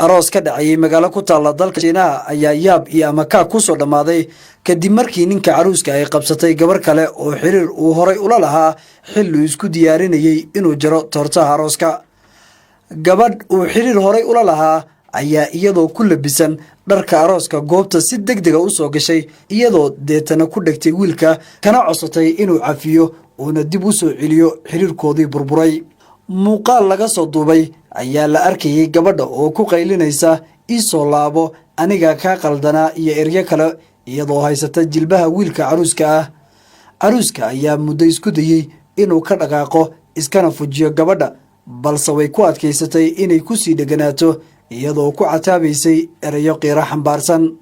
Aroos ka dhacayay magaalo ku taalla dalka Shiinaha ayaa yaab iyo amakaag kusoo dhammaaday kadib markii ninka caruuska ay qabsatay gabar kale oo xiriir uu horay ula lahaa, xilli uu isku diyaarinayey inuu jaro toortaha arooska. Gabadh uu xiriir horay ula lahaa ayaa iyadoo ku labisan dharka arooska goobta si deg dega u soo gashay, iyadoo deetana ku dhegtay wiilka, kana codsatay inuu cafiyo uuna dib u soo celiyo xiriirkoodii burburay. Muuqaal laga soo duubay ayaa la arkayay gabadha oo ku qaylinaysa "Ii soo laabo, aniga kaa qaldanaa" iyo eryo kale, iyadoo haysata jilbaha wiilka caruuska ah. Caruuska ayaa muddo isku dayey inuu ka dhaqaaqo iskana fujiyo gabadha, balse way ku adkaysatay inay kusii dheganaato, iyadoo ku cataabaysay erayo qiiro xambaarsan.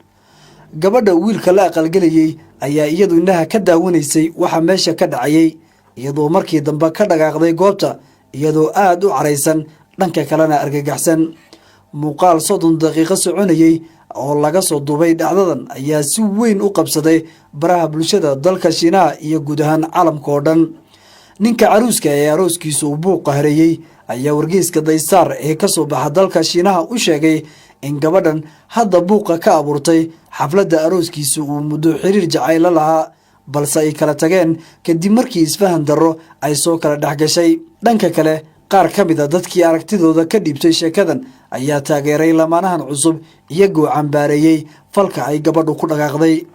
Gabadha wiilka la aqalgelayey ayaa iyadu indhaha ka daawanaysay waxa meesha ka dhacayay, iyadoo markii dambe ka dhaqaaqday goobta iyadoo aada u caraysan, dhanka kalena argagaxsan. Muuqaal 30 daqiiqo soconayey oo laga soo duubay dhacdadan ayaa si weyn u qabsaday baraha bulshada dalka Shiinaha iyo guud ahaan caalamka oo dhan. Ninka caruuska ee arooskiisa uu buuqa hareeyey ayaa wargeyska The Star ee ka soo baxa dalka Shiinaha u sheegay in gabadhan hadda buuqa ka abuurtay xafladda arooskiisa uu muddo xiriir jacaylo lahaa, balse ay kala tageen kadib markii isfahan darro ay soo kala dhex gashay. Dhanka kale, qaar ka mid a dadkii aragtidooda ka dhiibtay sheekadan ayaa taageeray lamaanahan cusub, iyagoo cambaareeyey falka ay gabadhu ku dhaqaaqday.